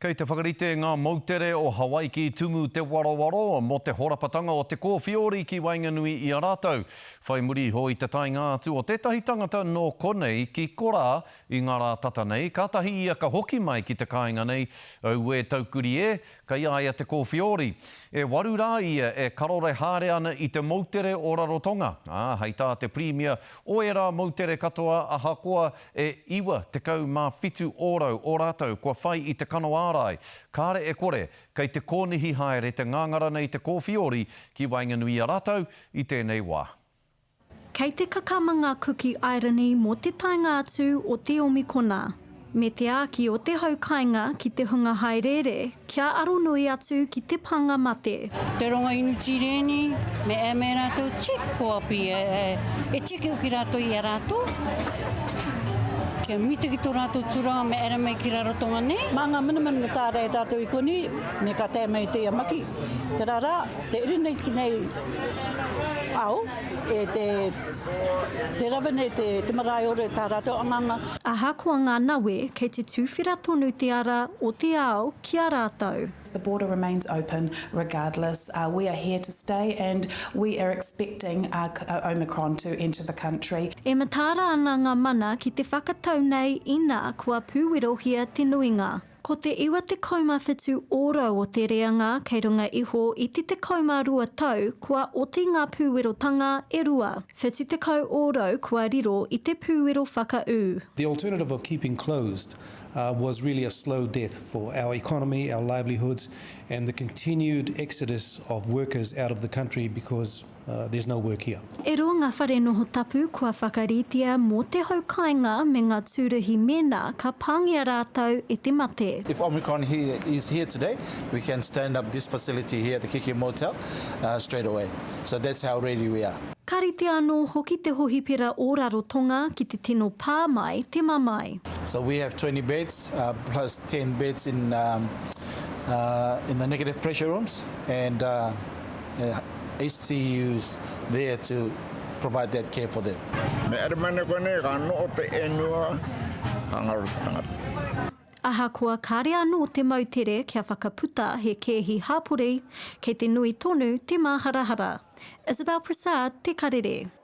Kei te whakarite ngā moutere o Hawaiki tumu te warowaro mō te horapatanga o te kōwhiori ki waenganui i a rātou. Whai muri iho i te taenga atu o tētahi tangata nō konei ki korā i ngā rā tata nei, kātahi ia ka hoki mai ki te kāinga nei, auē taukuri e, kei a ia te kōwhiori. E waru rā ia e karore haere ana i te moutere o Rarotonga, ā, hei tā te Pirimia o ērā moutere katoa ahakoa E 97 ōrau o rātou kua whai i te kano ārai, kāre e kore, kei te kōnihi haere te ngāngara nei te kōwhiori ki waenganui i a rātou i tēnei wā. Kei te kakama ngā Kuki Airani mō te taenga atu o te Omikona, me te āki o te hau kāinga ki te hunga haereere Kia aronui atu ki te panga mate. Te rongo i Niu Tireni me e me ratou check ko api e e checki hoki ratou i a ratou kia mita ki to ratou turanga me era mei ki Rarotonga nei. Mā ngā manamana tārai tātou i konei, me ka tae mai te ia maki, te rarā, te iri nei ki nei ao, e te, te rawe nei te, te marae ora tā rātou anganga. Ahakoa ngā nawe, kei te tuwhera tonu te ara o te ao ki a rātou. The border remains open regardless. We are here to stay and we are expecting Omicron to enter the country. E mataara ana ngā mana ki te whakatau nei ina kua pūwerohia te nuinga. Ko te 97 ōrau o te reanga kei runga iho i te 12 tau kua oti ngā pūwerotanga e rua. 70 ōrau kua riro i te pūwero whakaū. The alternative of keeping closed was really a slow death for our economy, our livelihoods and the continued exodus of workers out of the country because There's no work here. E rua ngā whare noho tapu kua whakaritea mō te hau kāinga me ngā tūruhi mēnā ka pāngia rātou e te mate. If Omicron here is here today, we can stand up this facility here at the Kiki Motel straight away. So that's how ready we are. Ka rite anō hoki te hohipera o Rarotonga ki te tino pā mai te mamae. So we have 20 beds plus 10 beds in in the negative pressure rooms and HCUs there to provide that care for them. Me ere mene konei ka noo te enua ka ngaro te tangata. Ahakoa kāre anō te moutere kia whakaputa he kēhi hapori, kei te nui tonu te māharahara. Isabel Prasad, Te Karere.